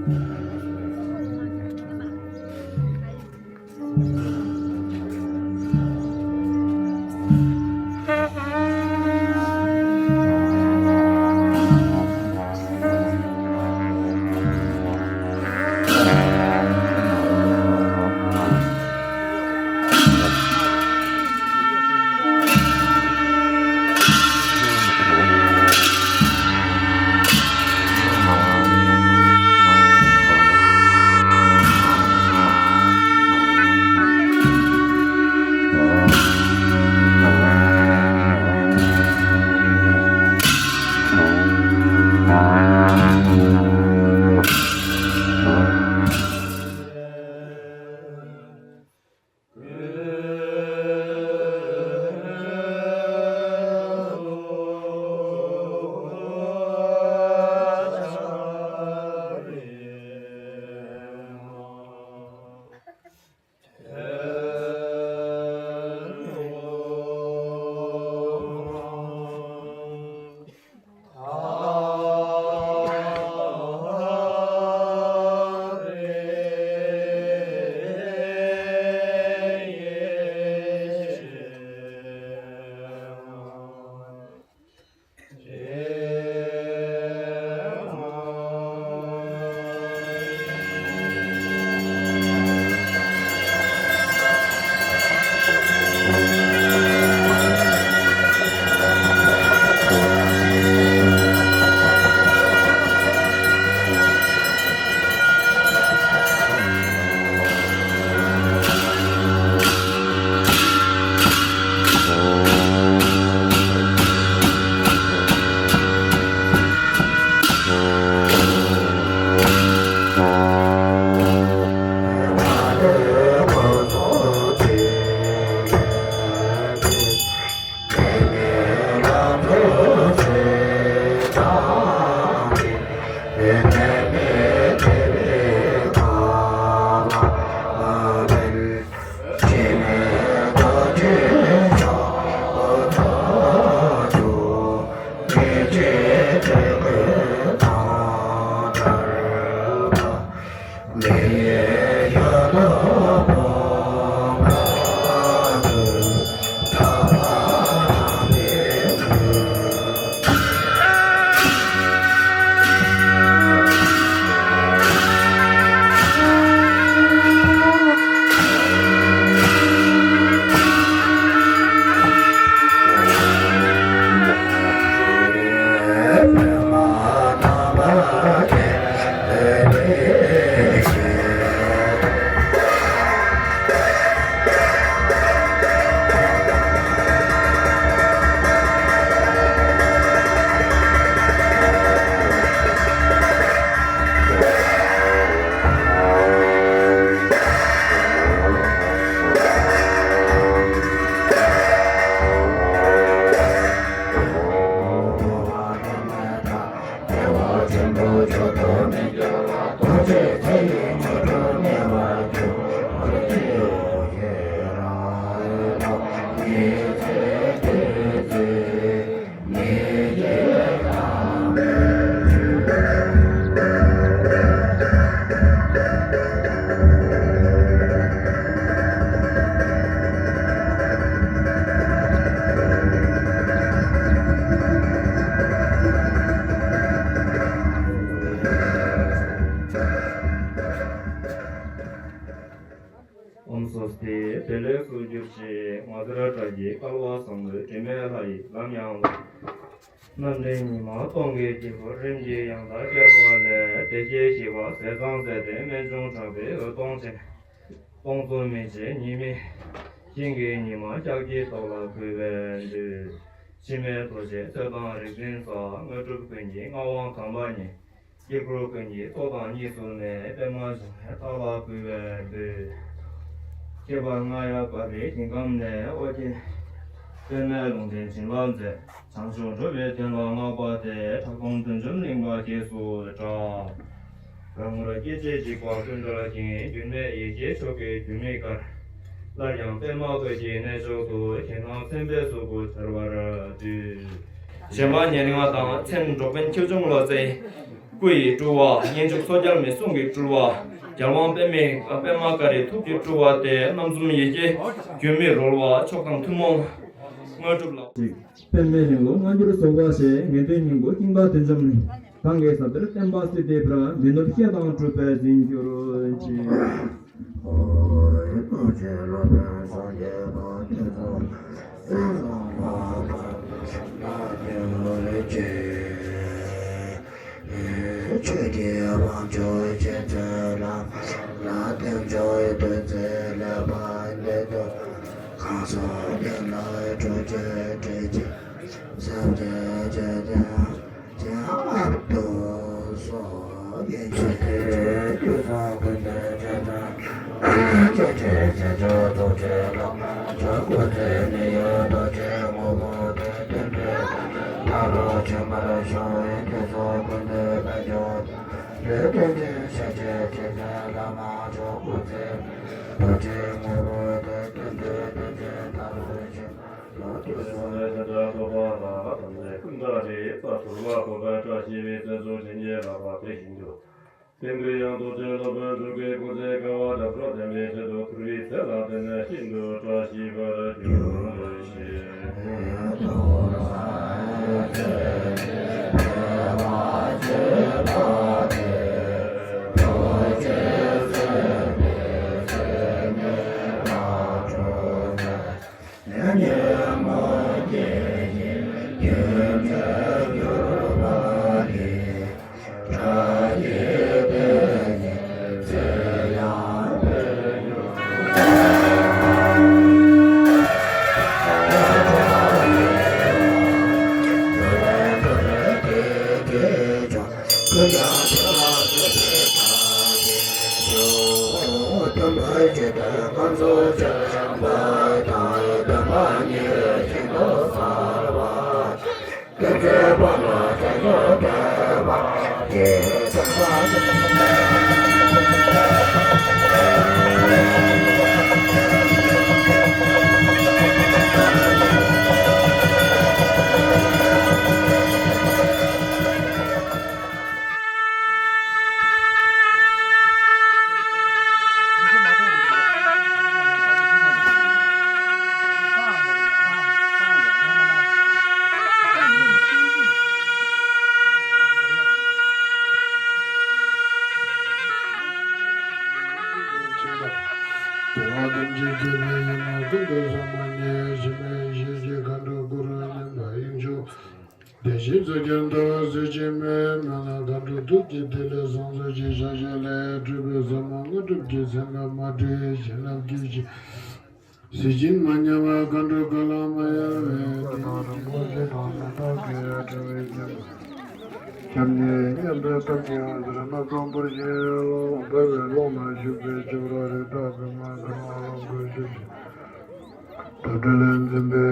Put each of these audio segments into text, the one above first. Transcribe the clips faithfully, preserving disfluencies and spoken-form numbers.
ཨོཾ་སྭ་སྟི། བདེ་ལེགས་སུ་གྱུར་ཅིག་ང་ཟེར་བཀྲ་ཤིས་སྐལ་བ་བཟང་པོའི་དྲི་མེད་ལྷ་ཡི་ལམ་ཡང་ལགས། རྣམ་འདྲེན་ཉི་མ་སྟོང་གི་དཀྱིལ་འཁོར་རིམ་གྱིས་ཡང་དག་གྱེར་པ་ལས། བདེ་གཤེགས་ཞི་བ་ཟས་གཙང་ཟས་ཏེ་རྨད་བྱུང་གྲགས་པའི་འོད་སྟོང་ཅན། སྟོང་གསུམ་མི་མཇེད་ཉི་མའི་ཞིང་གི་ཉི་མ་ལྕགས་ཀྱུའི་ཏོག་ལ་གུས་པས་འདུད། འཆི་མེད་རྡོ་རྗེ་ཚོགས་དང་རིག་འཛིན་ས། དངོས་གྲུབ་ཀུན་གྱི་མངའ་དབང་དམ་པ་ཉིད། དཀྱིལ་འཁོར་ཀུན་གྱི་གཙོ་དང་གཉིས་སུ་གནས། པདྨ་འབྱུང་གནས་རྟག་ལ་གུས་པས་འདུད། ཁྱད་པར་རྔ་ཡབ་དཔལ་རིའི་ཞིང་ཁམས་ནས། ཨོ་རྒྱན་པདྨས་ལུང་བསྟན་བྱིན་རླབས་མཛད། བྱང་ཆུབ་འགྲོ་བའི་དོན་ལ་བསྔགས་པ་སྟེ། ཁྲག་འཐུང་བདུད་འཇོམས་གླིང་པ་རྗེས་སུ་བཀྲ། རང་ངོར་སྐྱེ་མཆེད་འཇིག་པ་ཀུན་བྲལ་ཞིང་། སྒྱུ་མའི་ཡེ་ཤེས་མཆོག་གི་སྒྱུ་མའི་གར། སླར་ཡང་པདྨ་བཀོད་ཀྱི་གནས་མཆོག་ཏུ། ཞེན་སྣང་སེམས་པའི་གཟུགས་སྐུ་འཆར་བར་འདུད། གཞན་ཕན་ཉེར་ལྔ་དང་མཚན་འགྲོ་མགོན་ཁྱེའུ་ཆུང་བློ་རྩེ། སྐུ་ཡི་སྤྲུལ་བ་སྙན་བརྒྱུད་མཚོ་རྒྱལ་མའི་གསུང་གི་སྤྲུལ་བ། རྒྱལ་དབང་པདྨའི་པདྨ་ཀ་རའི་ཐུགས་ཀྱི་སྤྲུལ་བ་སྟེ་རྣམ་གསུམ་ཡེ་ཤེས་ཁྱོན་མི་རོལ་བ་མཆོག་དང་ཐུན་མོང་དངོས་གྲུབ་ལ། པདྨའི་ལྷུན་ལུ་སྔ་འགྱུར་རྫོགས་པ་ཞེས། ངེས་དོན་སྙིང་པོ་གཏིང་དཔག་དོན་འཇོམས་གླིང་། གང་གི་ཟབ་གཏེར་བསྟན་པ་སྲིད་མཐའི་བར། མི་ནུབ་བཤད་དང་སྒྲུབ་པའི་རྫིང་གྱུར་ཅིག། ཆོས་ཀྱི་དབང་ཕྱུག་རྗེ་བཙུན་ལ། ལ་བསྟན་ཕྱོགས་བདུད་རྩི་ལེགས་པར་འདེབས་དང་། གང་སོགས་དེ་ལ་ཐུགས་རྗེ་ཁྲིད་ཅིང་། སེམས་ཅན་ཆོས་ཀྱི་ཆེད་བར་དུ་གསོལ། ཡེ་ཤེས་ཀྱི་རྒྱུ་ཟབ་ཀུན་ཏུ་སྤྱོད་པའི། སྐྱེ་འཆི་སེམས་ཅན་རྟོག་བཅས་ལ། ཆོས་སྐུ་ཚད་མེད་ཡི་རྡོ་རྗེ་དངོས་པོ་སྟེ། བསྟན་པའི་མཐའ་རུ་ཆེན་པོར་བྱུང་བའི། དུས་གསུམ་ཀུན་ཏུ་དཔལ་འབྱོར་དང་། ལུས་རྟེན་ཅན་ཤཱཀྱའི་ཆོས་ཀྱི་བླ་མ། ཆོས་སྐུ་ཚད་མེད་རྡོ་རྗེ་དངོས་པོ་སྟེ། བསྟན་པའི་བསྟན་བཅོས་མཐའ་རུ་ཕྱིན། ལོ་དུས་གསུམ་ལ་ཤཱཀྱ་ཐུབ་པ་ལ། དམ་ཚིག་ཀུན་བདག་རིགས་རྩ་གསུམ་ལ། གུས་པས་བཀྲ་ཤིས་པའི་ཚེ་སུ་བྱིན་གྱིས་བརླབ་པ་དེ་བཞིན་དུ། སེང་གེ་ཡང་རྡོ་རྗེ་སློབ་དཔོན་གྲུབ་ཀྱི་སྐུ་ཚེ་བསྐལ་པ་འདབ་རོ་ལྡན་པའི་ཚེ་དུ་ཐུབ་པའི་ཚེ་ལ་བརྟེན་ནས་ཤིན་ཏུ་བཀྲ་ཤིས་པར་གྱུར་ཅིག། དེ་བ་ཐམས་ཅད་སྐྱེ་བའི་ཡུལ་ན། ཀུན་ཏུ་བཟང་མོ་ཉེ་ཞི་མི་ཞི་ཞི་མཁའ་འགྲོ་གུ་རུ་སྙན་པ་དབྱིངས་ཕྱུག་དེ་བཞིན་ཚོགས་ཀྱང་ཟླ་བ་གཟི་བརྗིད་མེ་མེ་ལ། མཁའ་འགྲོ་ཐུགས་ཀྱི་ཐིག་ལེ་ཟངས་སོགས་ཀྱི་ཞལ་བཞེས་ལས། སྤྲུལ་པའི་ཟབ་མོ་དངོས་གྲུབ་ཀྱི་མཚན་མ་སྒྲོལ། བྱིན་རླབས་ཀྱི་གཟི་བྱིན་མ་ཉམས་པ། མཁའ་འགྲོ་ཀ་ལ་མ་ཡལ་བའི། དེ་ཉིད་ཀྱི་རིན་པོ་ཆེ་དང་ནི་དྭགས་ཀྱི་དྲ་བའི་སྤྱན། སྐྱབས་གནས་མཉམ་པའི་ཐབས་ཀྱིས་ཟེར་ན་གཙང་པོར་བཞེངས། འབར་བའི་ཀློང་ན་བཞུགས་པའི་ཆབ་རོ་རི་དྭགས་པདྨ་གར་མ་ལོངས་སྐུ་ཞབས་ཀྱི། དུ་སྦྲུལ་འཛིན་པའི་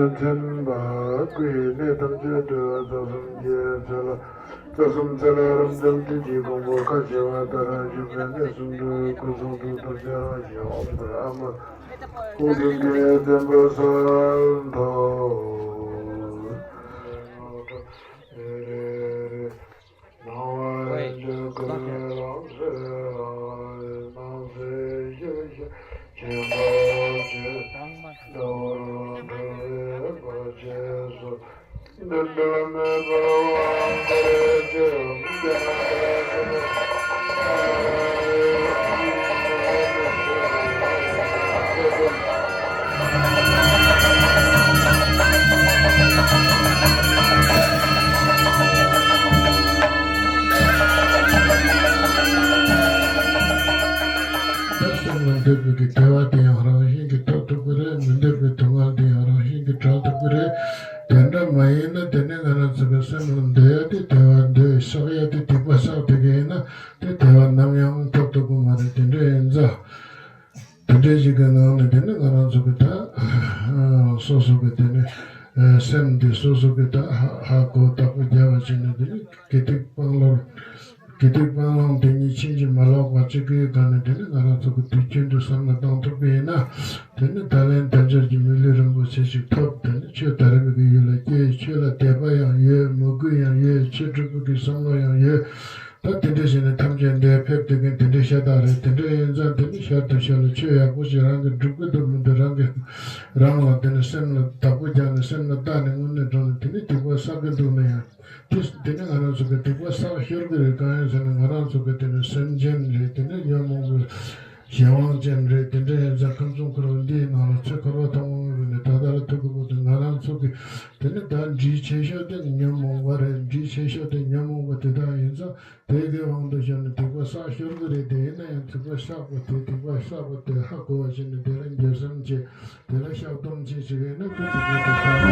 མཚན་པ། སྐུ་ཡི་གནས་ཐམས་ཅད་དུ་རྩ་གསུམ་གྱི་ཚེ་ལ། རྩ་གསུམ་ཚེ་ལ་རབ་འབྱམས་སྤྲིན་གྱི་གོང་བུ་ཁ་བྱེ་བ་ལྟར་བཞུགས་པའི་གནས་གསུམ་དུ་སྐུ་གསུང་ཐུགས་ཐམས་ཅད་རང་བཞིན་འོད་ཟེར་ཨ་མ་ཀུན་གསུང་གི་བརྟན་པ་གསལ་མཐོང་། སྣང་བ་འཇོག་གི་རང་ཚོད་རང་ཚོད་ཞིག་ཞིག་ཆེན་པོ་ཆེ་ཟླ་བར་འགྲོ་བའི་བར་ཆད་སོགས་འདི་འདྲ་མེད་པར་དབང་བསྐུར་ཅིག། སེམས་ལ་འདོད་པའི་གི་བདེ་བ་དེ་ཡང་རང་བཞིན་གྱིས་ཐོབ་ཐུབ་ཀྱི་རེད། མི་འདོད་པའི་སྡུག་བསྔལ་དེ་ཡང་རང་བཞིན་གྱིས་བྲལ་ཐུབ་ཀྱི་རེད། དེ་འདྲ་མ་ཡིན་ན་དེ་ནི་ང་རང་ཚོ་གི་སེམས་ལ་འདོད་ཡ་དེ་བདེ་བ་འདོད། བསགས་ཡ་དེ་སྡིག་པ་བསགས་བསྡད་ཀྱི་ཡིན་ན་དེ་བདེ་བ་ནམ་ཡང་ཐོབ་ཐུབ་ཀྱི་མ་རེད། དེ་འདྲ་ཡིན་ཙང་། དེ་འདྲ་ཞིག་གི་ནང་ནས་དེ་ནི་ང་རང་ཚོ་གི་ད་སོ་སོ་གི་དེ་ནི་སེམས་འདི་སོ་སོ་གི་ད་ཧ་གོ་བརྟག་པ་རྒྱབ་པ་བྱས་ནས་དེ་ནི་དགེ་སྡིག་སྤང་བླང་། དགེ་སྡིག་སྤང་བླང་དེ་ཉིད་ཕྱིན་ཅི་མ་ལོག་པ་གཅིག་གི་སྒང་ནས་དེ་ནི་ང་རང་ཚོ་གི་དུས་རྒྱུན་དུ་བསམ་བློ་བཏང་ཐུབ་པ་ཡིན་ན། དེ་ནི་ད་ལན་དལ་འབྱོར་གྱི་མི་ལུས་རིན་པོ་ཆེ་ཞིག་ཐོབ། དེ་ནི་ཆོས་དར་བའི་གི་ཡུལ་ལ་སྐྱེས། ཆོས་ལ་དད་པ་ཡང་ཡོད། མོས་ ཀུན་ཡང་ཡོད། ཆོས་སྒྲུབ་པའི་གི་བསམ་བློ་ཡང་ཡོད། ད་དེ་འདྲ་བྱས་ནས་ཐམས་ཅད་འདིར་ཕེབས་བསྡད་མཁན་དེ་འདྲ་ཤ་སྟག་རེད། དེ་འདྲ་ཡིན་ཙང་དེ་ནི་ཤར་དུ་ཤར་ལ་ཆོས་ཡག་པོ་ཞིག་རང་གིས་སྒྲུབ་ཀྱི་འདུག་མི་འདུག་རང་གིས་རང་ལ་དེ་ནི་སེམས་ལ་བདག་པོ་རྒྱག་ནས་སེམས་ལ་བལྟས་ནས་དངོས་གནས་དྲང་ནས་དེ་ནི་སྡིག་པ་བསགས་ཀྱི་འདུག་ན་ཡང་། དེ་དེ་ནི་ང་རང་ཚོ་གི་སྡིག་པ་བསགས་ཤོར་གི་རེད། གང་ཡིན་ཟེར་ན་ང་རང་ཚོ་གི་དེ་ནི་སེམས་ཅན་རེད། དེ་ནི་ཉོན་མོངས་པའི་གཞན་དབང་ཅན་རེད། དེ་འདྲ་ཡིན་ཙང་ཁམས་གསུམ་འཁོར་བ་འདིའི་ནང་ལ་ཚེ་འཁོར་བ་ཐུང་ངུ་རུ་ནས་ད་ལྟ་ལ་ཐུག་གི་འདུག་དེ་ང་རང་ཚོ་གི་དེ་ནི་ད་འདྲིས་ཆེ་ཤོས་དེ་ཉོན་མོངས་པ་རེད། འདྲིས་ཆེ་ཤོས་དེ་ཉོན་མོངས་པ་དེ་དག་ཡིན་ཙང་དེ་གི་དབང་དུ་བྱས་ནས་སྡིག་པ་བསགས་ཤོར་གི་རེད། དེ་ཡིན་ན་ཡང་སྡིག་པ་བསགས་པ་དེ་སྡིག་པ་བསགས་པ་དེ་ཧ་གོ་བ་བྱས་ནས་དེ་ལ་འགྱོད་སེམས་བྱེད། དེ་ལ་བཤགས་སྡོམ་བྱེད་ཅིག་ཡིན་ན་ཀུན་ཏུ་ཀུན་ཏུ་བཤགས།